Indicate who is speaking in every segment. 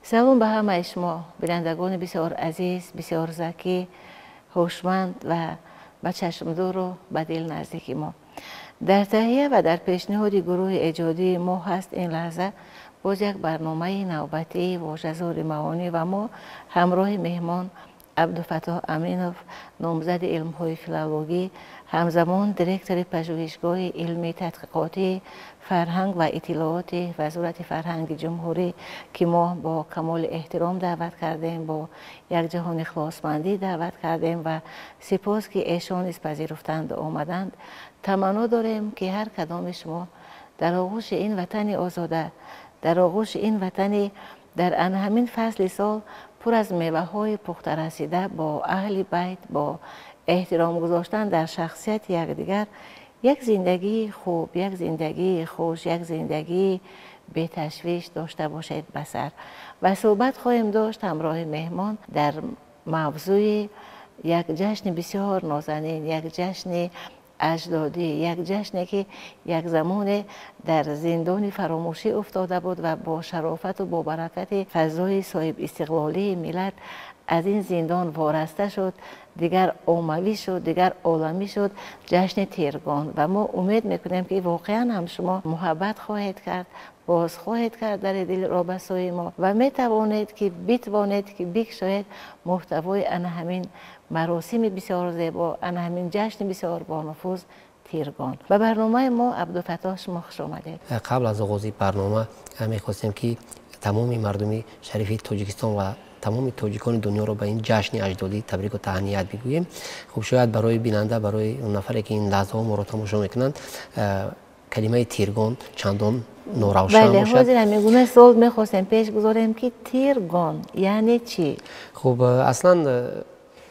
Speaker 1: Салом ба ҳамаи шумо, бинандагони бисёр азиз, бисёр закӣ, ҳушманд ва ба чашмдуру ба дил наздики мо. Дар таҳия ва дар пешниҳоди гурӯҳи эҷодии мо ҳаст ин лаҳза боз як барномаи навбатии вожазори маонӣ ва мо ҳамроҳи меҳмон Абдуфаттоҳ Аминов, номзади илмҳои филологӣ, ҳамзамон директори пажӯҳишгоҳи илмии тадқиқотии фарҳанг ва иттилооти Вазорати фарҳанги ҷумҳурӣ, ки мо бо камоли эҳтиром даъват кардем, бо як ҷаҳон ихлосмандӣ даъват кардем ва сипос, ки эшон низ пазируфтанду омаданд. Таманно дорем, ки ҳар кадоми шумо дар оғӯши ин ватани озода, дар оғӯши ин ватани дар ана ҳамин фасли сол пур аз меваҳои пухтарасида, бо аҳли байт, бо эҳтиром гузоштан дар шахсияти якдигар, як зиндагии хуб, як зиндагии хуш, як зиндагии беташвиш дошта бошед ба сар. Ва суҳбат хоҳем дошт ҳамроҳи меҳмон дар мавзӯи як ҷашни бисёр нозанин, як ҷашни аҷдодӣ, як ҷашне, ки як замоне дар зиндони фаромӯшӣ уфтода буд ва бо шарофату бо баракати фазои соҳибистиқлолии миллат аз ин зиндон вораста шуд, дигар оммавӣ шуд, дигар оламӣ шуд, ҷашни Тиргон. Ва мо умед мекунем, ки воқеан ҳам шумо муҳаббат хоҳед кард, боз хоҳед кард дари дилро ба сӯи мо ва метавонед, ки битавонед, ки бикшоед муҳтавои ана ҳамин маросими бисёр зебо, ана ҳамин ҷашни бисёр бонуфуз, Тиргон. Ба барномаи мо, Абдуфаттоҳ, шумо хуш омадед.
Speaker 2: Қабл аз оғози барнома мехостем, ки тамоми мардуми шарифи Тоҷикистон ва тамоми тоҷикони дунёро ба ин ҷашни аҷдодӣ табрику таҳният бигӯем. Хуб, шояд барои бинанда, барои он нафаре, ки ин лаҳзаҳо моро тамошо мекунанд, калимаи Тиргон чандон норавшан
Speaker 1: Бале.
Speaker 2: бошад.
Speaker 1: Ҳозир ҳамин суол мехостем пеш гузорем, ки Тиргон яъне чӣ?
Speaker 2: Хуб, аслан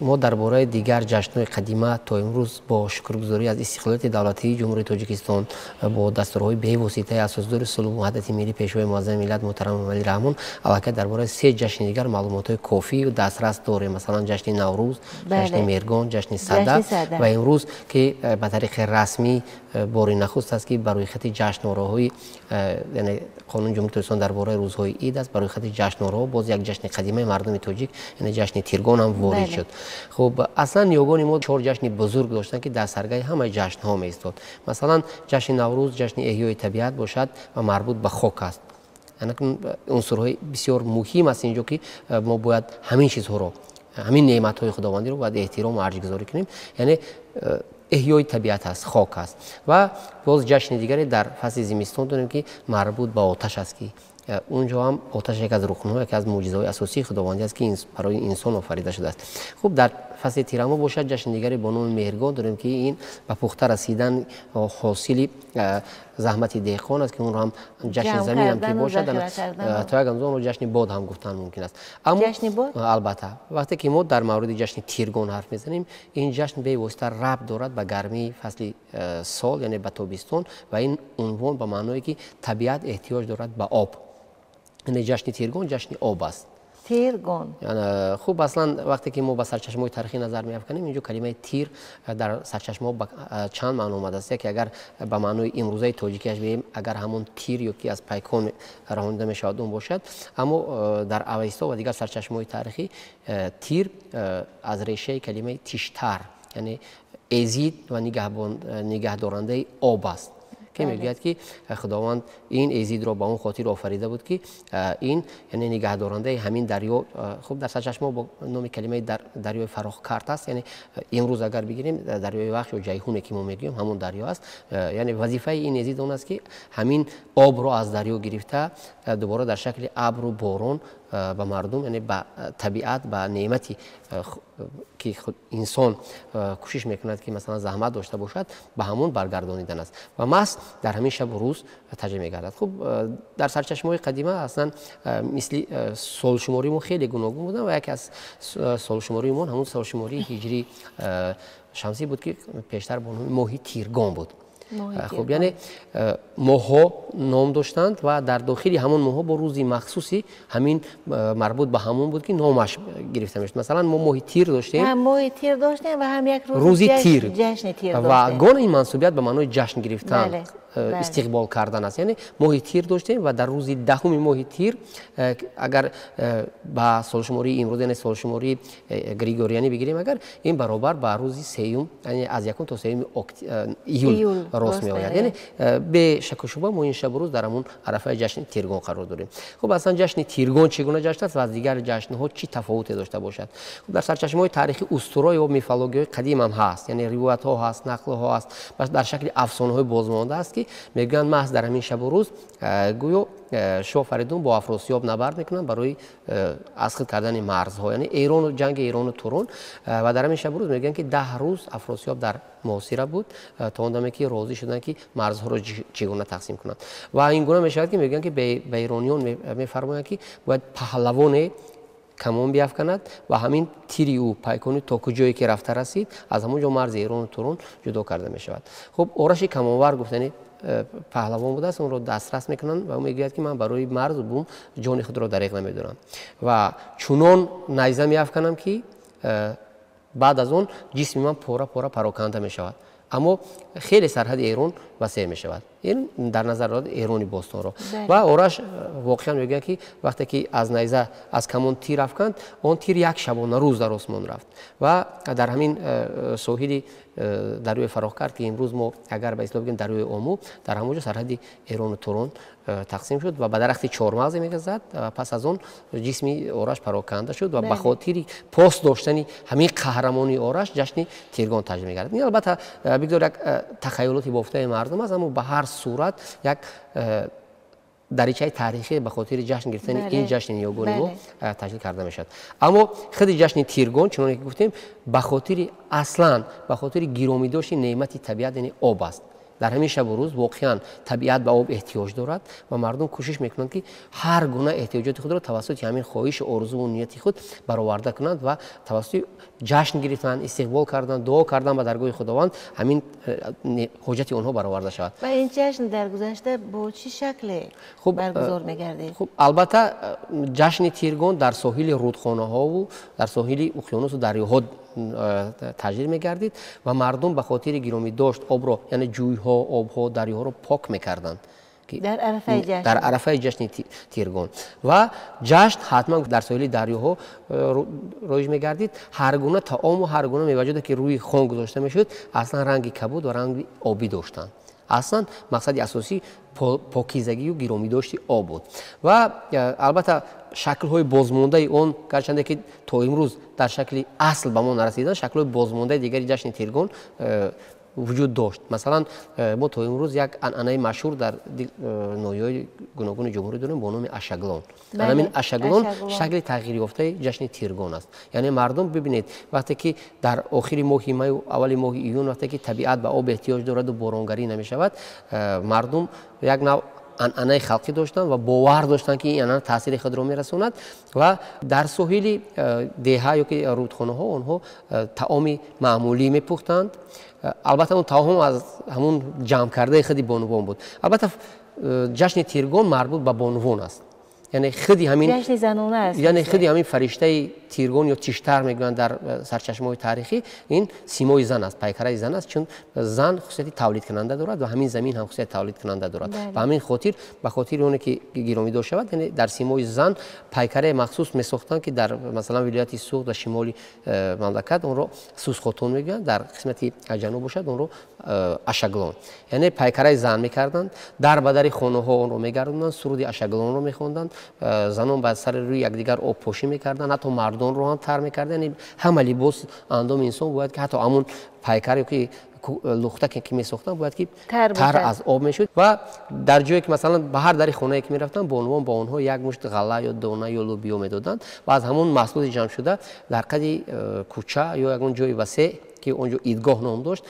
Speaker 2: мо дар бораи дигар ҷашнҳои қадима то имрӯз бо шукргузорӣ аз истиқлолияти давлатии Ҷумҳурии Тоҷикистон, бо дастурҳои бевоситаи асосгузори сулҳу ваҳдати миллӣ, Пешвои муаззами миллат муҳтарам Эмомалӣ Раҳмон, аллакай дар бораи се ҷашни дигар маълумотҳои кофию дастрас дорем, масалан, ҷашни Наврӯз, ҷашни Меҳргон, ҷашни Сада. Ва имрӯз, ки ба тариқи расмӣ бори нахуст аст, ки ба рӯйхати ҷашнвораҳои, яъне Қонуни Ҷумҳурии Тоҷикистон дар бораи рӯзҳои ид аст, ба рӯйхати ҷашнвораҳо боз як ҷашни қадимаи мардуми тоҷик, яъне ҷашни Тиргон ҳам ворид шуд. Хуб, аслан ниёгони мо чор ҷашни бузург доштанд, ки дар саргаи ҳамаи ҷашнҳо меистод. Масалан, ҷашни Наврӯз ҷашни эҳёи табиат бошад ва марбут ба хок аст. Унсурҳои бисёр муҳим аст инҷо, ки мо бояд ҳамин чизҳоро, ҳамин неъматҳои худовандиро бояд эҳтирому арҷгузорӣ кунем, яъне эҳёи табиат аст, хок аст. Ва боз ҷашни дигаре дар фасли зимистон дорем, ки марбут ба оташ аст, ки унҷо ҳам оташ яке аз рукнҳо, яке аз мӯъҷизаҳои асосии худовандӣ аст, ки барои инсон офарида шудааст. Хуб, дар фасли тирамоҳ бошад, ҷашни дигаре бо номи Меҳргон дорем, ки ин ба пухта расидан ҳосили заҳмати деҳқон аст, ки онро ҳам ҷашни заминам ки бошад, то як андоза онро ҷашни бод ҳам гуфтан мумкин аст.
Speaker 1: Аммо
Speaker 2: албатта, вақте ки мо дар мавриди ҷашни Тиргон ҳарф мезанем, ин ҷашн бевосита рабт дорад ба гармии фасли сол, яъне ба тобистон, ва ин унвон ба маъное, ки табиат эҳтиёҷ дорад ба об, яъне ҷашни Тиргон ҷашни об аст.
Speaker 1: Тиргон.
Speaker 2: Хуб, аслан вақте ки мо ба сарчашмаҳои таърихӣ назар меафканем, инҷо калимаи тир дар сарчашмаҳо ба чанд маъно омадааст. Яке, агар ба маънои имрӯзаи тоҷикиаш бигӯем, агар ҳамон тир ё ки аз пайкон раҳонида мешавад, он бошад, аммо дар Авесто ва дигар сарчашмаҳои таърихӣ тир аз решаи калимаи тиштар, яъне эзид ва нигаҳдорандаи об аст, ки мегӯяд, ки Худованд ин эзидро ба он хотир офарида буд, ки ин, яъне нигаҳдорандаи ҳамин дарё. Хуб, дар сарчашмо бо номи калимаи дарёи Фарохкарт аст, яъне имрӯз агар бигирем, дарёи Вахш ё Ҷайҳуне, ки мо мегӯем, ҳамон дарё аст. Яъне вазифаи ин эзид он аст, ки ҳамин обро аз дарё гирифта, дубора дар шакли абру борон ба мардум, яъне ба табиат, ба неъмати, ки инсон кӯшиш мекунад, ки масалан заҳмат дошта бошад, ба ҳамон баргардонидан аст ва маҳз дар ҳамин шабу рӯз таҷриба мегардад. Хуб, дар сарчашмаҳои қадима аслан мисли солшумории мо хеле гуногун буданд ва яке аз солшумории мо ҳамон солшумории ҳиҷрии шамсӣ буд, ки пештар бо номи моҳи Тиргон буд. Хуб, яъне моҳҳо ном доштанд ва дар дохили ҳамон моҳҳо бо рӯзи махсуси ҳамин марбут ба ҳамон буд, ки номаш гирифта мешуд. Масалан, мо моҳи тир доштем.
Speaker 1: Ҳам моҳи тир доштем ва ҳам як
Speaker 2: рӯзи тир,
Speaker 1: ҷашни тир доштем.
Speaker 2: Ва гон ин мансубият ба маънои ҷашн гирифтан, истиқбол кардан аст. Яъне моҳи тир доштем ва дар рӯзи 10 моҳи тир, агар ба солшумории имрӯз, яъне солшумории григорианӣ бигирем, агар ин баробар ба рӯзи 3, яъне аз 1 то 3 июл рост меояд. Яъне бе шаку шубҳа мо ин шабу рӯз дар ҳамон арафаи ҷашни Тиргон қарор дорем. Хуб, аслан ҷашни Тиргон чӣ гуна ҷашн аст ва аз дигар ҷашнҳо чӣ тафовуте дошта бошад? Хуб, дар сарчашмаҳои таърихӣ устура ё мифологияҳои қадим ҳам ҳаст, яъне ривоятҳо ҳаст, нақлҳо ҳаст, дар шакли афсонаҳои бозмонда аст, ки мегӯянд маҳз дар ҳамин шабу рӯз гӯё шоҳ Фаридун бо Афросиёб набард мекунанд барои аз худ кардани марзҳо, яъне Эрону ҷанги Эрону Турон. Ва дар ҳамин шабу рӯз мегӯянд, ки 10 рӯз Афросиёб дар муҳосира буд то он даме ки розӣ шуданд, ки марзҳоро чӣ гуна тақсим кунанд. Ва ин гуна мешавад, ки мегӯянд, ки ба эрониён мефармоянд, ки бояд паҳлавоне камон биафканад ва ҳамин тири ӯ пайкони то куҷое ки рафта расид, аз ҳамон ҷо марзи Эрону Турон ҷудо карда мешавад. Хуб, Ораши камонвар гуфтани паҳлавон будааст, онро дастрас мекунанд ва ӯ мегӯяд, ки ман барои марзу бум ҷони худро дареғ намедорам ва чунон найза меафканам, ки баъд аз он ҷисми ман пора пора пароканда мешавад, аммо хеле сарҳади Эрон васеъ мешавад. Ин дар назар дорад Эрони бостонро. Ва Ораш воқеан мегӯяд, ки вақте ки аз найза, аз камон тир афканд, он тир як шабона рӯз дар осмон рафт ва дар ҳамин соҳили дарёи Фарохкард, ки имрӯз мо агар ба истилоҳ бигӯем дарёи Ому, дар ҳамон ҷо сарҳади Эрону Турон тақсим шуд ва ба дарахти чормағзе мегазад. Пас аз он ҷисми Ораш пароканда шуд ва ба хотири пос доштани ҳамин қаҳрамонии Ораш ҷашни Тиргон таҷлил мегардад. Ин албатта бигзор як тахайюлоти бофтаи мардум аст, аммо ба ҳар сурат як даричаи таърихӣ ба хотири ҷашн гирифтани ин ҷашни ниёгони мо таҷлил карда мешавад. Аммо худи ҷашни Тиргон, чуноне ки гуфтем, ба хотири аслан ба хотири гиромӣ дошти неъмати табиат, яъне об аст. Дар ҳамин шабу рӯз воқеан табиат ба об эҳтиёҷ дорад ва мардум кӯшиш мекунанд, ки ҳар гуна эҳтиёҷоти худро тавассути ҳамин хоҳишу орзуву нияти худ бароварда кунанд ва тавассути ҷашн гирифтан, истиқбол кардан, дуо кардан ба даргоҳи Худованд ҳамин ҳоҷати онҳо бароварда шавад.
Speaker 1: Ва ин ҷашн дар гузашта бо чӣ шакле баргузор мегардид?
Speaker 2: Хуб, албатта ҷашни Тиргон дар соҳили рудхонаҳову дар соҳили уқёнусу дарёҳо таҷлил мегардид ва мардум ба хотири гиромӣ дошт обро, яъне ҷӯйҳо, обҳо, дарёҳоро пок мекарданд
Speaker 1: дар
Speaker 2: арафаи ҷашни Тиргон. Ва ҷашн ҳатман дар соҳили дарёҳо роиҷ мегардид. Ҳар гуна таому ҳар гуна меваҷоте ки рӯи хон гузошта мешуд, аслан ранги кабуд ва ранги обӣ доштанд. Аслан мақсади асосӣ покизагию гиромӣ дошти об буд. Ва албатта шаклҳои бозмондаи он, гарчанде ки то имрӯз дар шакли асл ба мо нарасидан, шаклҳои бозмондаи дигари ҷашни Тиргон вуҷуд дошт. Масалан, мо то имрӯз як анъанаи машҳур дар ноҳияҳои гуногуни ҷумҳурӣ дорем бо номи Ашаглон. Ҳамин Ашаглон шакли тағйирёфтаи ҷашни Тиргон аст. Яъне мардум бибинед, вақте ки дар охири моҳи маю аввали моҳи июн, вақте ки табиат ба об эҳтиёҷ дораду боронгарӣ намешавад, мардум як нав анъанаи халқӣ доштанд ва бовар доштанд, ки ин анъана таъсири худро мерасонад ва дар соҳили деҳа ё ки рудхонаҳо онҳо таоми маъмулӣ мепухтанд. Албатта он таом аз ҳамун ҷамъкардаи худи бонувон буд. Албатта ҷашни Тиргон марбут ба бонувон аст. Яъне худи ҳамин
Speaker 1: ҷашни занона аст.
Speaker 2: Яъне худи ҳамин фариштаи Тиргон ё Тиштар мегӯянд дар сарчашмаҳои таърихӣ, ин симои зан аст, пайкараи зан аст, чун зан хусусияти тавлидкунанда дорад ва ҳамин замин ҳам хусусияти тавлидкунанда дорад. Ба ҳамин хотир, ба хотири оне ки гиромӣ дошт шавад, яъне дар симои зан пайкараи махсус месохтанд, ки дар масалан вилояти Суғд ва шимоли мамлакат онро Сусхотун мегӯянд, дар қисмати ҷануб бошад онро Ашаглон. Яъне пайкараи зан мекарданд, дар ба дари хонаҳо онро мегардонданд, суруди Ашаглонро мехонданд, занон ба сари рӯи якдигар обпошӣ мекарданд, ҳатто мардонро ҳам тар мекарданд. Яъне ҳама либос андоми инсон бояд ки ҳатто ҳамун пайкар ё ки лухтаке ки месохтанд бояд ки тар аз об мешуд. Ва дар ҷое ки масалан ба ҳар дари хонае ки мерафтанд, бонувон ба онҳо як мушт ғалла ё дона ё лӯбиё медоданд ва аз ҳамон маҳсулоти ҷамъшуда дар қади кӯча ё ягон ҷои васеъ ки он ҷо идгоҳ ном дошт,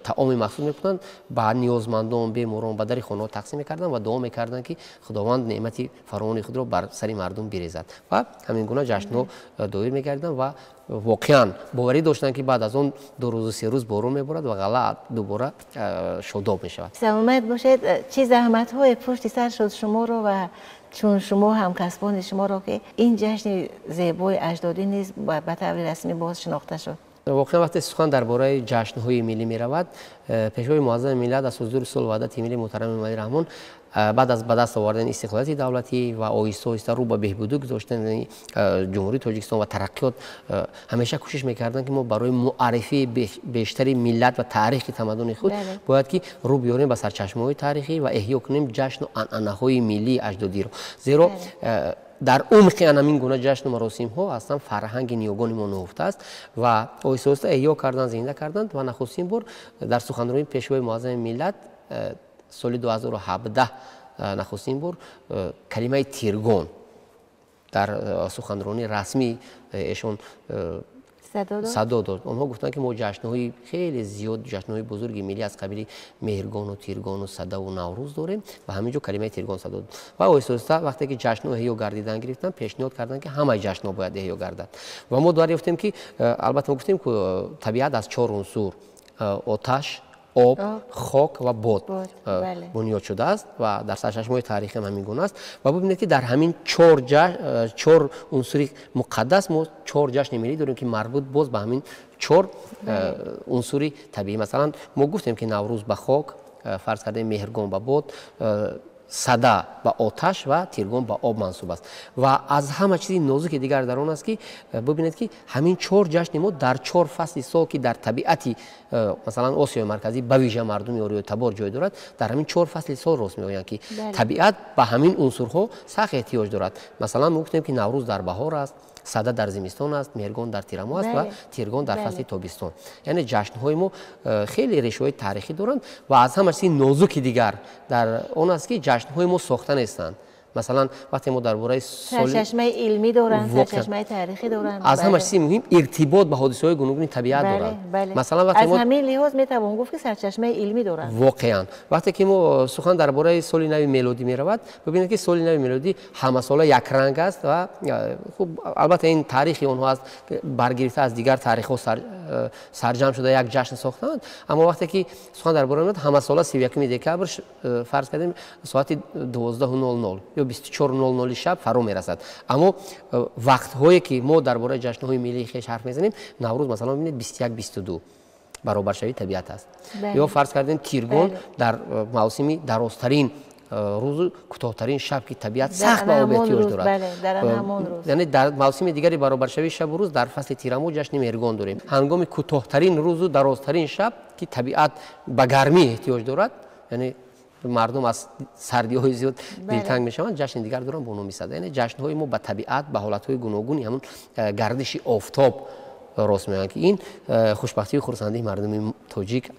Speaker 2: таоми махсус мепухтанд, ба ниёзмандон, беморон ба дари хонаҳо тақсим мекарданд ва дуо мекарданд, ки Худованд неъмати фаровони худро бар сари мардум бирезад. Ва ҳамин гуна ҷашнҳо доир мегардиданд ва воқеан боварӣ доштанд, ки баъд аз он 2 рӯзу 3 рӯз борон меборад ва ғалла дубора шодоб мешавад.
Speaker 1: Саломат бошед. Чӣ заҳматҳое пушти сар шуд шуморо ва чун шумо ҳамкасбони шуморо, ки ин ҷашни зебои аҷдодӣ низ ба таври расмӣ боз шинохта шуд?
Speaker 2: Воқеан, вақте сухан дар бораи ҷашнҳои миллӣ меравад, Пешвои муаззами миллат, Асосгузори сулҳу ваҳдати миллӣ муҳтарам Эмомалӣ Раҳмон баъд аз ба даст овардани истиқлолияти давлатӣ ва оҳиста оҳиста рӯ ба беҳбудӣ гузоштани Ҷумҳурии Тоҷикистон ва тараққиёт, ҳамеша кӯшиш мекарданд, ки мо барои муаррифии бештари миллат ва таърихи тамаддуни худ бояд ки рӯ биёрем ба сарчашмаҳои таърихӣ ва эҳё кунем ҷашну анъанаҳои миллии аҷдодиро, зеро дар умқи ҳамин гуна ҷашну маросимҳо аслан фарҳанги ниёгони мо нуҳуфта аст. Ва оҳиста оҳиста эҳё карданд, зинда карданд ва нахустин бор дар суханронии Пешвои муаззами миллат соли 2017 нахустин бор калимаи тиргон дар суханронии расмии эшон садо дод. Онҳо гуфтанд, ки мо ҷашнҳои хеле зиёд, ҷашнҳои бузурги миллӣ аз қабили Меҳргону Тиргону Садаву Наврӯз дорем ва ҳамин ҷо калимаи тиргон садо дод. Ва оҳиста оҳиста вақте ки ҷашнҳо эҳё гардидан гирифтанд, пешниҳод карданд, ки ҳамаи ҷашнҳо бояд эҳё гардад. Ва мо дарёфтем, ки албатта мо гуфтем, ки табиат аз чор унсур: оташ, об, хок ва бод бунёд шудааст ва дар сарчашмаҳои таърихӣ ҳам ҳамин гуна аст. Ва бибинед, ки дар ҳамин чор унсури муқаддас мо чор ҷашни миллӣ дорем, ки марбут боз ба ҳамин чор унсури табиӣ. Масалан, мо гуфтем, ки Наврӯз ба хок, фарз кардем, Меҳргон ба бод, Сада ба оташ ва Тиргон ба об мансуб аст. Ва аз ҳама чизи нозуки дигар дар он аст, ки бибинед, ки ҳамин чор ҷашни мо дар чор фасли сол, ки дар табиати масалан Осиёи Марказӣ, ба вижа мардуми ориётабор ҷой дорад, дар ҳамин чор фасли сол рост меоянд, ки табиат ба ҳамин унсурҳо сахт эҳтиёҷ дорад. Масалан, мо гуфтем, ки Наврӯз дар баҳор аст, Сада дар зимистон аст, Меҳргон дар тирамоҳ аст ва Тиргон дар фасли тобистон. Яъне ҷашнҳои мо хеле решаҳои таърихӣ доранд ва аз ҳама чизи нозуки дигар дар он аст, ки ҷашнҳои мо сохта нестанд. Масалан, вақте мо дар бораи
Speaker 1: сарчашмаи илмӣ доранд, сарчашмаи таърихӣ доранд.
Speaker 2: Аз ҳама чизи муҳим иртибот ба ҳодисаҳои гуногуни табиат доранд. Масалан,
Speaker 1: вақте аз ҳамин лиҳоз метавон гуфт, ки сарчашмаи илмӣ доранд.
Speaker 2: Воқеан, вақте ки мо сухан дар бораи соли нави мелодӣ меравад, бибинед, ки соли нави мелодӣ ҳамасола якранг аст ва хуб, албатта, ин таърихи онҳо аст, баргирифта аз дигар таърихҳо сарҷамъ шуда як ҷашн сохтаанд. Аммо вақте ки сухан дар бораи ҳамасола 31 декабр, фарз кардем, соати 12:00 ё 24:00 шаб фаро мерасад. Аммо вақтҳое ки мо дар бораи ҷашнҳои миллии хеш ҳарф мезанем, Наврӯз, масалан, бибинед, 21:22 баробаршавии табиат аст. Ё фарз кардем, Тиргон дар мавсими дарозтарин рӯзу кӯтоҳтарин шаб, ки табиат сахт ба об эҳтиёҷ дорад. Яъне дар мавсими дигари баробаршавии шабу рӯз, дар фасли тирамоҳ, ҷашни Меҳргон дорем. Ҳангоми кӯтоҳтарин рӯзу дарозтарин шаб, ки табиат ба гармӣ эҳтиёҷ дорад, яъне мардум аз сардиҳои зиёд дилтанг мешаванд, ҷашни дигар доранд бо номи Сада. Яъне ҷашнҳои мо ба табиат, ба ҳолатҳои гуногуни ҳамун гардиши офтоб рост меоянд, ки ин хушбахтию хурсандии мардуми тоҷик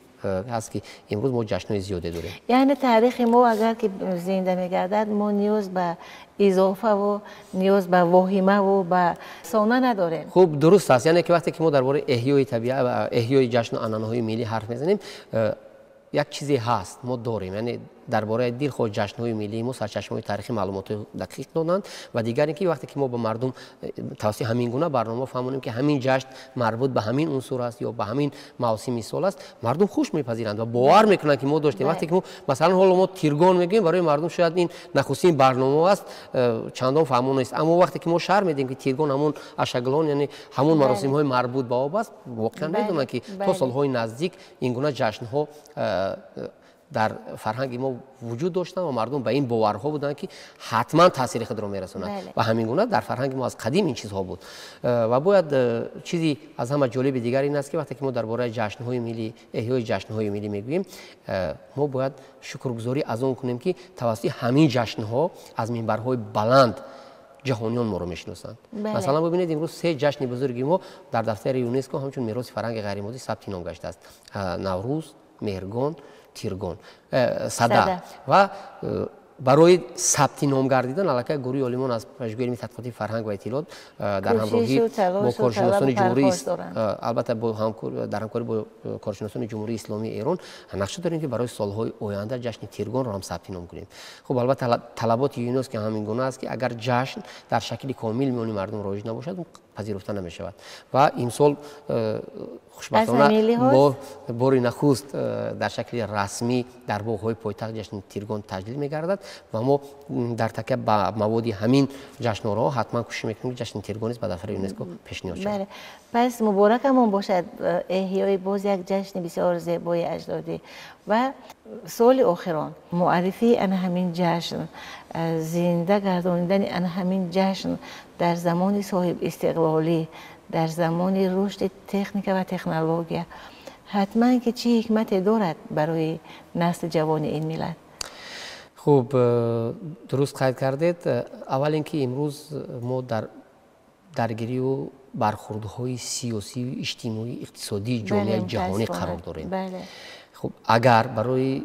Speaker 2: аст, ки имрӯз мо ҷашнҳои зиёде дорем.
Speaker 1: Яъне таърихи мо агар ки зинда мегардад, мо ниёз ба изофаву ниёз ба воҳимаву ба сона надорем.
Speaker 2: Хуб, дуруст аст. Яъне ки вақте ки мо дар бораи эҳёи табиат, эҳёи ҷашну анъанаҳои миллӣ ҳарф мезанем, як чизе ҳаст, мо дорем, яъне дар бораи дилхоҳ ҷашнҳои миллии мо сарчашмаҳои таърихӣ маълумотҳои дақиқ доданд. Ва дигар ин ки вақте ки мо ба мардум тавассути ҳамин гуна барнома фаҳмонем, ки ҳамин ҷашн марбут ба ҳамин унсур аст ё ба ҳамин мавсими сол аст, мардум хуш мепазиранд ва бовар мекунанд, ки мо доштем. Вақте ки мо, масалан, ҳоло мо Тиргон мегӯем, барои мардум шояд ин нахустин барнома аст, чандон фаҳмон нест. Аммо вақте ки мо шарҳ медиҳем, ки Тиргон ҳамон ашаглон, яъне ҳамон маросимҳои марбут ба об аст, воқеан медонанд, ки то солҳои наздик ин гуна ҷашнҳо дар фарҳанги мо вуҷуд доштанд ва мардум ба ин боварҳо буданд, ки ҳатман таъсири худро мерасонад. Ва ҳамин гуна дар фарҳанги мо аз қадим ин чизҳо буд. Ва бояд чизи аз ҳама ҷолиби дигар ин аст, ки вақте ки мо дар бораи ҷашнҳои миллӣ, эҳёи ҷашнҳои миллӣ мегӯем, мо бояд шукргузорӣ аз он кунем, ки тавассути ҳамин ҷашнҳо аз минбарҳои баланд ҷаҳониён моро мешиносанд. Масалан, бибинед, имрӯз се ҷашни бузурги мо дар дафтари ЮНЕСКО ҳамчун мероси фарҳанги ғайримоддӣ сабти ном гаштааст: Наврӯз, Меҳргон, Тиргон, Сада. Ва Барои сабти ном гардидан аллакай гурӯҳи олимон аз пажӯҳишгоҳи илми тадқиқоти фарҳанг ва иттилоот дар ҳамроҳӣ бо коршиносони ҷумҳурии, албатта, дар ҳамкорӣ бо коршиносони Ҷумҳурии Исломии Эрон нақша дорем, ки барои солҳои оянда ҷашни Тиргонро ҳам сабти ном кунем. Хуб, албатта, талаботи ЮНЕСКО ҳамин гуна аст, ки агар ҷашн дар шакли комил миёни мардум роиҷ набошад, пазируфта намешавад. Ва имсол хушбахтона бо бори нахуст дар шакли расмӣ дар боғҳои пойтахт ҷашни Тиргон таҷлил мегардад ва мо дар такя ба маводи ҳамин ҷашнворҳо ҳатман кӯшиш мекунем, ки ҷашни Тиргон низ ба дафтари ЮНЕСКО пешниҳод шавад.
Speaker 1: Пас муборакамон бошад эҳёи боз як ҷашни бисёр зебои аҷдодӣ. Ва соли охирон муаррифии ана ҳамин ҷашн, зинда гардонидани ана ҳамин ҷашн дар замони соҳибистиқлолӣ, дар замони рушди техника ва технология, ҳатман ки чӣ ҳикмате дорад барои насли ҷавони ин миллат?
Speaker 2: Хуб, дуруст қайд кардед. Аввал ин ки имрӯз мо дар даргирию бархурдҳои сиёсию иҷтимоӣ, иқтисодии ҷомеаи ҷаҳонӣ қарор дорем. Хуб, агар барои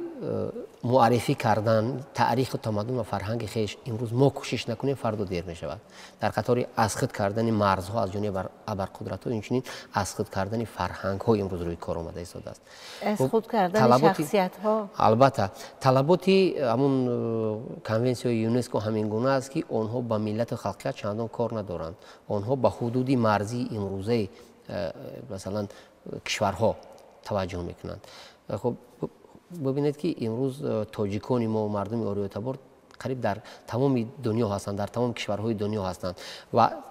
Speaker 2: муаррифӣ кардан таъриху тамаддун ва фарҳанги хеш имрӯз мо кӯшиш накунем, фардо дер мешавад. Дар қатори аз худ кардани марзҳо аз ҷониби абарқудратҳо, инчунин аз худ кардани фарҳангҳо имрӯз рӯи кор омада истодааст. Албатта, талаботи ҳамун конвенсияи ЮНЕСКО ҳамин гуна аст, ки онҳо ба миллату халқият чандон кор надоранд, онҳо ба ҳудуди марзии имрӯзаи масалан кишварҳо таваҷҷӯҳ мекунанд. Хуб, бибинед, ки имрӯз тоҷикони мо, мардуми ориётабор, қариб дар тамоми дунё ҳастанд, дар тамоми кишварҳои дунё ҳастанд. Ва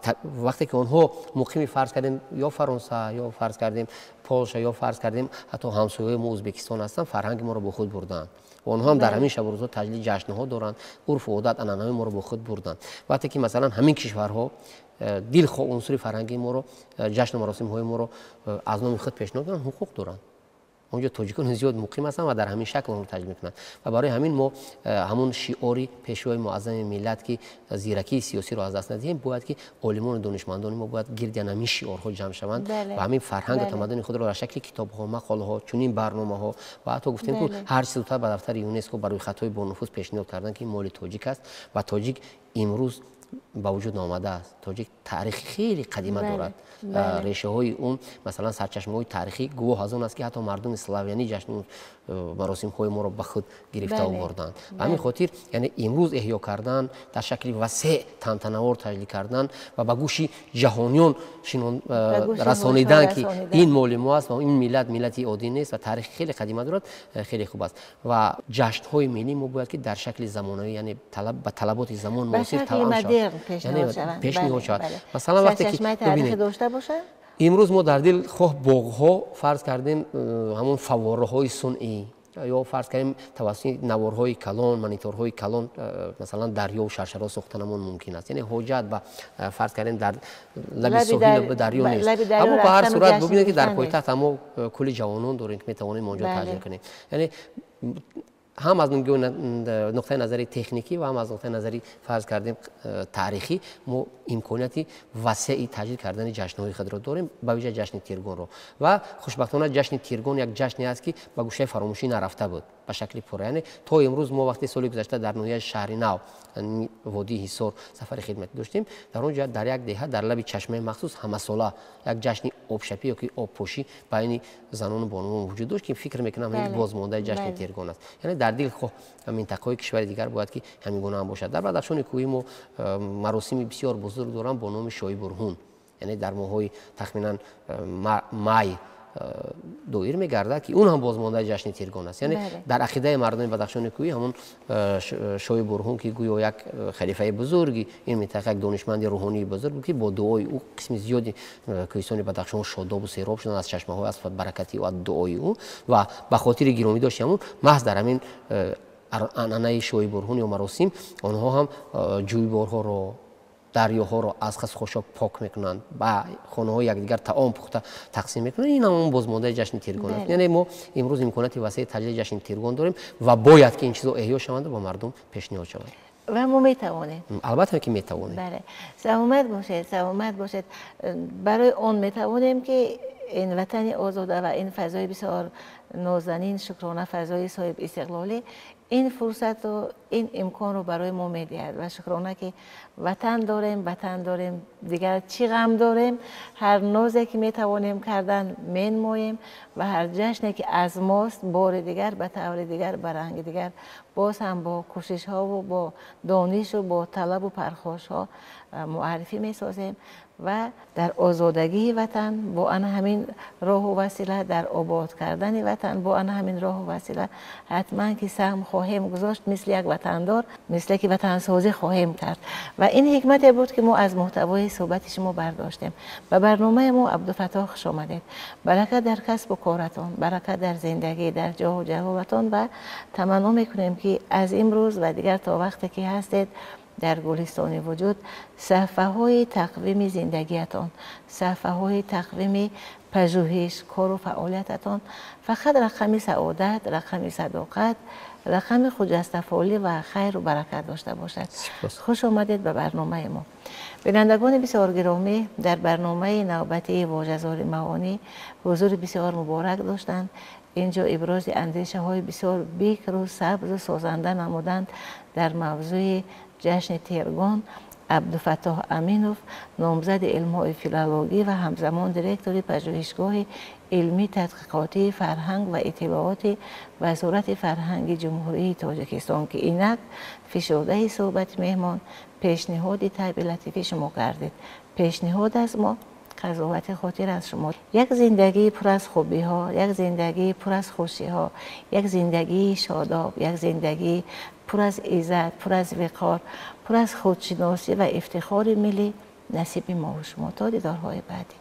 Speaker 2: вақте ки онҳо муқими, фарз кардем, ё Фаронса, ё, фарз кардем, Полша, ё, фарз кардем, ҳатто ҳамсояҳои мо Ӯзбекистон ҳастанд, фарҳанги моро бо худ бурдаанд. Онҳо ҳам дар ҳамин шабу рӯзҳо таҷлили ҷашнҳо доранд, урфу одат, анъанаҳои моро бо худ бурданд. Вақте ки масалан ҳамин кишварҳо дилхоҳ унсури фарҳангии моро, ҷашну маросимҳои моро аз номи худ пешниҳод кунанд, ҳуқуқ доранд. Онҷо тоҷикон зиёд муқим ҳастанд ва дар ҳамин шакл онро таҷлил мекунанд. Ва барои ҳамин мо ҳамун шиори Пешвои Муаззами миллат, ки зиракии сиёсиро аз даст надиҳем, бояд ки олимону донишмандони мо бояд гирди ҳамин шиорҳо ҷамъ шаванд ва ҳамин фарҳангу тамаддуни худро дар шакли китобҳо, мақолаҳо, чунин барномаҳо ва ҳатто гуфтем, ки ҳарчи зудтар ба дафтари ЮНЕСКО ба рӯйхатҳои бонуфуз пешниҳод кардан, ки моли тоҷик аст ва тоҷик имрӯз ба вуҷуд наомадааст. Тоҷик таърихи хеле қадима дорад. Решаҳои он, масалан, сарчашмаҳои таърихӣ гувоҳ аз он аст, ки ҳатто мардуми славянӣ ҷашну маросимҳои моро ба худ гирифта оварданд. Ба ҳамин хотир, яъне, имрӯз эҳё кардан, дар шакли васеъ тантанавор таҷлил кардан ва ба гӯши ҷаҳониён расонидан, ки ин моли мо аст ва ин миллат миллати оддӣ нест ва таърихи хеле қадима дорад, хеле хуб аст. Ва ҷашнҳои миллӣ мо бояд ки дар шакли замонавӣ, яъне ба талаботи замон муосир тавам шавад, пешниҳод шавад. Масалан, вақте ки имрӯз мо дар дилхоҳ боғҳо, фарз кардем, ҳамон фаввораҳои сунъӣ ё, фарз кардем, тавассути наворҳои калон, мониторҳои калон, масалан, дарёву шаршаро сохтанамон мумкин аст. Яъне ҳоҷат ба, фарз кардем, дар лаби соҳил ба дарё нест. Аммо ба ҳар сурат бубинед, ки дар пойтахт мо кӯли ҷавонон дорем, ки метавонем онҷо таҷлил кунем. Яъне ҳам аз нуқтаи назари техникӣ ва ҳам аз нуқтаи назари, фарз кардем, таърихӣ мо имконияти васеи таҷлил кардани ҷашнҳои худро дорем, ба вижа ҷашни Тиргонро. Ва хушбахтона ҷашни Тиргон як ҷашне аст, ки ба гӯшаи фаромӯшӣ нарафта буд ба шакли пурра. Яъне то имрӯз мо вақте соли гузашта дар ноҳияи Шаҳри Нав, водии Ҳисор, сафари хидматӣ доштем, дар он ҷо дар як деҳа дар лаби чашмаи махсус ҳамасола як ҷашни обшапӣ ёки обпошӣ байни занону бонувон вуҷуд дошт, ки фикр мекунам ҳамин бозмондаи ҷашни Тиргон аст. Яъне дар дилхоҳ минтақаҳои кишвари дигар бояд ки ҳамин гуна ҳам бошад. Дар Бадахшони кӯҳӣ мо маросими бисёр бузург дорам бо номи Шоҳи Бурҳун, яъне дар моҳҳои тахминан май доир мегардад, ки он ҳам бозмондаи ҷашни Тиргон аст. Яъне дар ақидаи мардуми Бадахшони кӯҳӣ ҳамон Шоҳи Бурҳун, ки гӯё як халифаи бузурги ин минтақа, як донишманди рӯҳонии бузург буд, ки бо дуои ӯ қисми зиёди кӯҳистони Бадахшон шодобу сероб шуданд аз чашмаҳо, аз баракати ӯ, аз дуои ӯ. Ва ба хотири гиромӣ дошти ҳамон маҳз дар ҳамин анъанаи Шоҳи Бурҳун ё маросим онҳо ҳам ҷӯйборҳоро, дарёҳоро аз хасу хошок пок мекунанд, ба хонаҳои якдигар таом пухта тақсим мекунанд. Ин ҳамон бозмондаи ҷашни Тиргон аст. Яъне мо имрӯз имконияти васеи таҷлили ҷашни Тиргон дорем ва бояд ки ин чизо эҳё шаванд ва ба мардум пешниҳод шаванд.
Speaker 1: Ва мо метавонем.
Speaker 2: Албатта, ки метавонем.
Speaker 1: Бале, саломат бошед, саломат бошед. Барои он метавонем, ки ин ватани озода ва ин фазои бисёр нозанин, шукрона, фазои соҳиб истиқлолӣ. Ин фурсату ин имконро барои мо медиҳад ва шукрона, ки ватан дорем, ватан дорем, дигар чӣ ғам дорем? Ҳар нозе ки метавонем кардан, менмоем ва ҳар ҷашне ки аз мост, бори дигар, ба таври дигар, ба ранги дигар, боз ҳам бо кӯшишҳову бо донишу бо талабу пархошҳо муаррифӣ месозем ва дар озодагии ватан бо ана ҳамин роҳу васила, дар обод кардани ватан бо ана ҳамин роҳу васила ҳатман ки саҳм хоҳем гузошт, мисли як ватандор, мисле ки ватансозӣ хоҳем кард. Ва ин ҳикмате буд, ки мо аз муҳтавои суҳбати шумо бардоштем. Ба барномаи мо, Абдуфаттоҳ, хуш омадед. Баракат дар касбу коратон, баракат дар зиндагӣ, дар ҷоҳу ҷалолатон ва таманно мекунем, ки аз имрӯз ва дигар то вақте ки ҳастед дар гулистони вуҷуд, саҳфаҳои тақвими зиндагиятон, саҳфаҳои тақвими пажӯҳиш, кору фаъолиятатон фақат рақами саодат, рақами садоқат, рақами хуҷастафолӣ ва хайру баракат дошта бошад. Хуш омадед ба барномаи мо. Бинандагони бисёр гиромӣ, дар барномаи навбатии Вожазори маонӣ ҳузури бисёр муборак доштанд. Инҷо ибрози андешаҳои бисёр бикру сабзу созанда намуданд дар мавзӯи ҷашни Тиргон Абдуфаттоҳ Аминов, номзади илмҳои филологӣ ва ҳамзамон директори пажӯҳишгоҳи илмӣ тадқиқотии фарҳанг ва иттилооти Вазорати фарҳанги Ҷумҳурии Тоҷикистон, ки инак фишурдаи суҳбати меҳмон пешниҳоди табъи латифи шумо гардид. Пешниҳод аз мо, қазовати хотир аз шумо. Як зиндагии пур аз хубиҳо, як зиндагии пур аз хушиҳо, як зиндагии шодоб, як зиндагии пур аз иззат, пур аз виқор, пур аз худшиносӣ ва ифтихори миллӣ насиби мову шумо. То дидорҳои баъдӣ.